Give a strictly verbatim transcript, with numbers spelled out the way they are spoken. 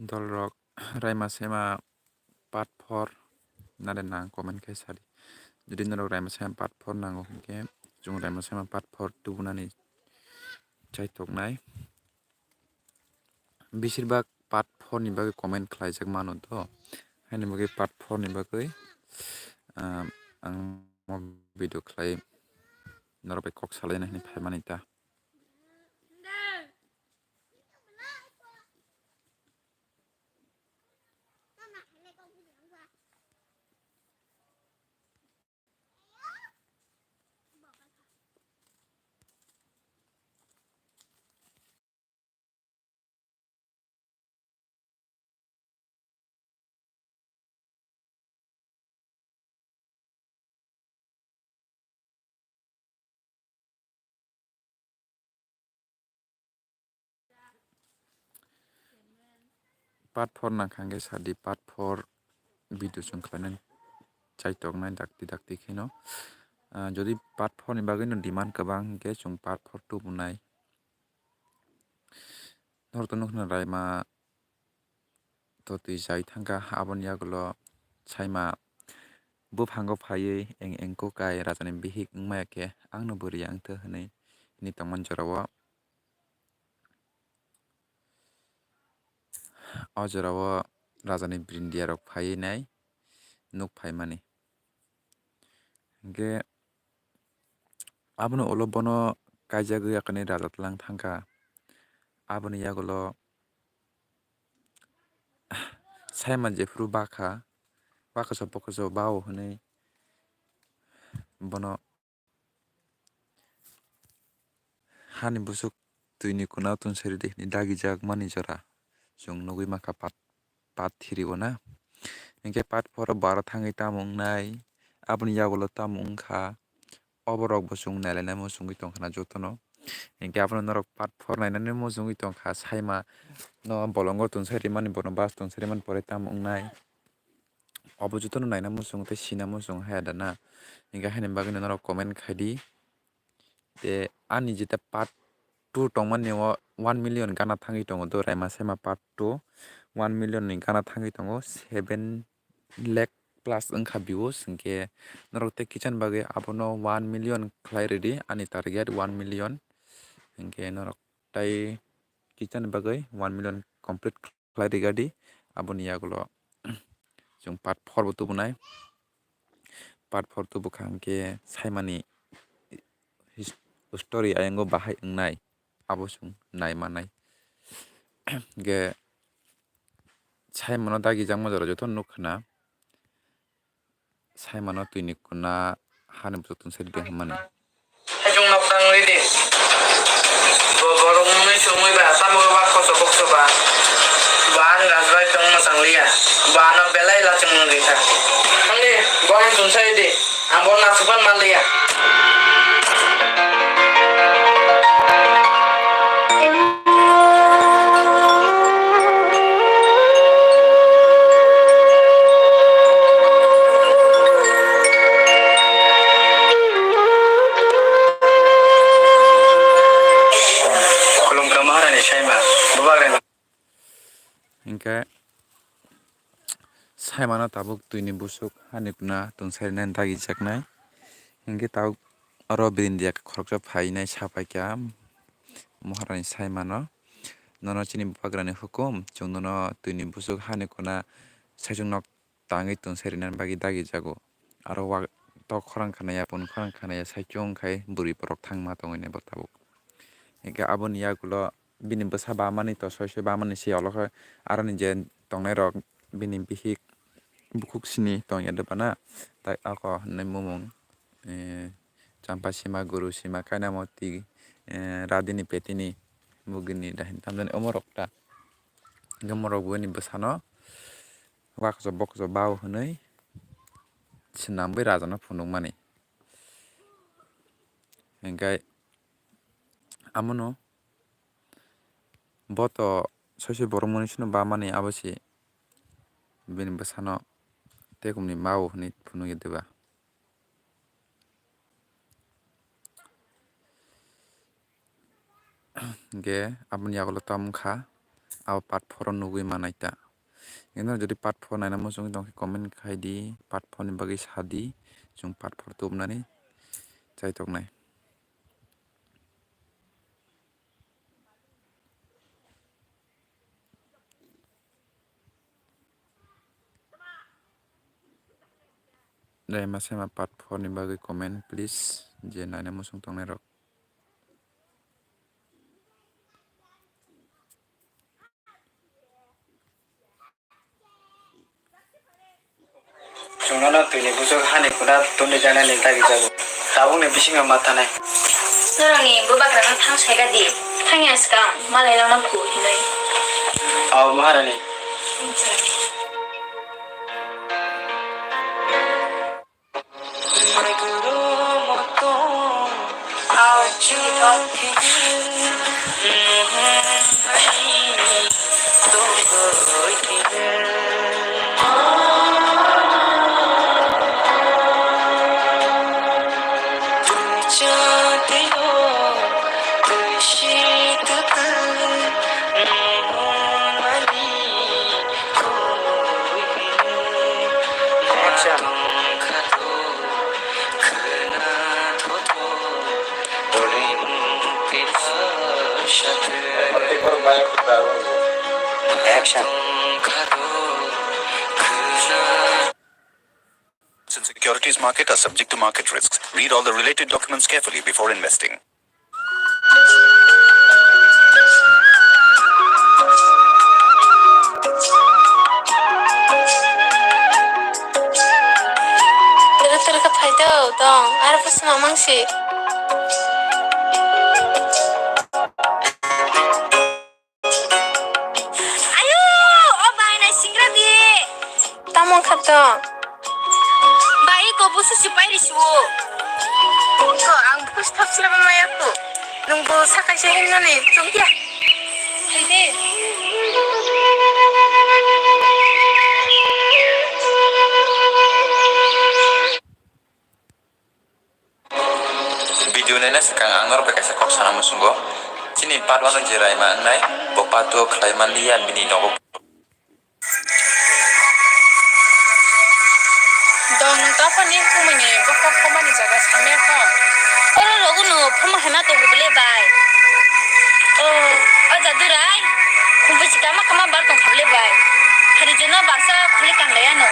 Dolrok Raima Sema part four nade nang comment khe sadi. Jodi norok Raima Sema part four nango hwnkhe chwng Raima Sema part four tubunani chaitoknai. Bisirbak part four ni bagwi comment khlaijak mano to. Haini bagwi part four ni bagwi, ah, ang mo video khlai norok bai kok salaina hinwi phaimani ta. Part four nangkha hwnkhe sadi, part four video chwng khlainani chaitoknai dakti dakti kheno. Ah, jodi part four ni bagwino demand kwbang hwnkhe chwng part four tubunai. Norok to nukna Raima to twi chai thangkha, aboni yagulo Saima buphango phaiwi eng eng kukai rajani bihik wngmaya khe, "Angno bwrwi ya wngtho," hwnwi, hwnwi tongmani jorao. O jorao rajani brindia rok phaiwi nai nuk phaimani. Hwnkhe abono ulo bono kaijagwi akhani raja tlang thangkha. Aboni yagulo Saima jephuru bakha, bakha so bokha so bao hwnwi bono hani busuk twini kuna tonsari de hwnwi dagijak mani jora chwng nugwi mankha part, part three o na. Hinkhe part four o bara thangwi tamo wngnai, aboni yagulo tamo wngkha, oborok bo chwng nailaina muchungwi tongkha na jotono. Hinkhe abono norok part four nainani muchungwi tongkha, Saima no bolongo tonsai rimani, bono bus tonsai rimani pore tamo wngnai. Obo jotono naina muchungo tei sina muchungo haya da na. Hinkhe haini bagwino norok comment khai di. Tei ani jeta part two tongmani o one million gana thangwi tongo do, Raima Sema part two, one million ni gana thangwi tongo, seven lakh plus wngkha views, hinkhe norok tei kichani bagwi abono one million khlai rwdi, ani target one million, hinkhe norok tai kichani bagwi one million complete khlai rwgadi, aboni yagulo chwng part four bo tubunai. Part four tubukha hwnkhe Saimani his-, story ayango bahai wngnai, abo chwng nai manai. Hwnkhe Saimano dagijakma jora joto nukha na. Saimano twini kuna hani bwswk tonsai de hwnmani. Haichung nok tang ridi. Bo borok mwnwi chumui ba, tamo ba koso bokso ba. Ba ang rajbai tong mwchang liya. Ba ano belai lachung nung rikha. Ani bo ang tonsai di. Ang bo nasukban man liya. Khulumkha Maharani Saima, bubagrani. Hinkhe Saimano tabuk twini busuk hani kuna tonsai rinani dagijaknai. Hinkhe tabuk oro bini diya khoroksa phainai, sapaikha Maharani Saimano, "Nono chini bubagrani hukum, chwng nono twini busuk hani kuna saichung nok tangwi tonsai rinani bagwi dagijago. Aro wa tok khorang khanaya, pun khorang khanaya, saichung khai bwrwi borok thangma tongwi nai bo tabuk." Hinkhe aboni yagulo bini bwsa bamani to soi soi bamani se olo khe aroni je tongnairok bini bihik bukhuk sini tongya de bana. Tai ako hinwi mumung, eh, Champa Sima, Guru Sima, Kainamoti, eh, Radini Petini, Mugini Dahini tamjani omorok ta. Hinkhe omorok bini bwsano Wakso bokso bao hwnwi swnamwi rajano phunukmani. Hinkhe amono bo to soi soi borok mwnwi sino bamani, abo se bini bwsano tekumni mao hwnwi phunukya diba? Hinkhe aboni yagulo tamo wngkha, abo part four o nugwi manai ta. Hino jodi part four naina muchung tong khe comment khai di, part four ni bagwi sa di, chwng part four tubnani chaitoknai. Dai masa ma part four ni bagwi comment please, je naina muchung tongnai rok. Chwngnono twini buchuk hani kuna tundwi janani dagi jago. Tabukni bisingo ma thanai. Norokni bubagrano thang saika di. Thangya swkang, malai rokno khu hinwi. Ao, Maharani. Action. Securities market are subject to market risks. Read all the related documents carefully before investing. Tere tere khe phai tong, aro pho swnam mang si. Ayo, o bai nai singra di. Tamo kha to? Bai ko busu sipai ri siwo. Ko ang busu thap sila ba maya ko. Nung bo sakai se hin nani chungkya. Hai de. Video naina swkang ang norok bai kaisa kok sana muchungo. Chini part one o je Raima wngnai, bo part two o khlai manliya bini nogo. Dong nung taphani kumuni bokok komani jaga samya kha. Oro rogo no phama hema tongo bole bai. O, o jadurai. Khumbu chikama kama bar tong kha bole bai. Hari jono baksa khuli kanglai ano.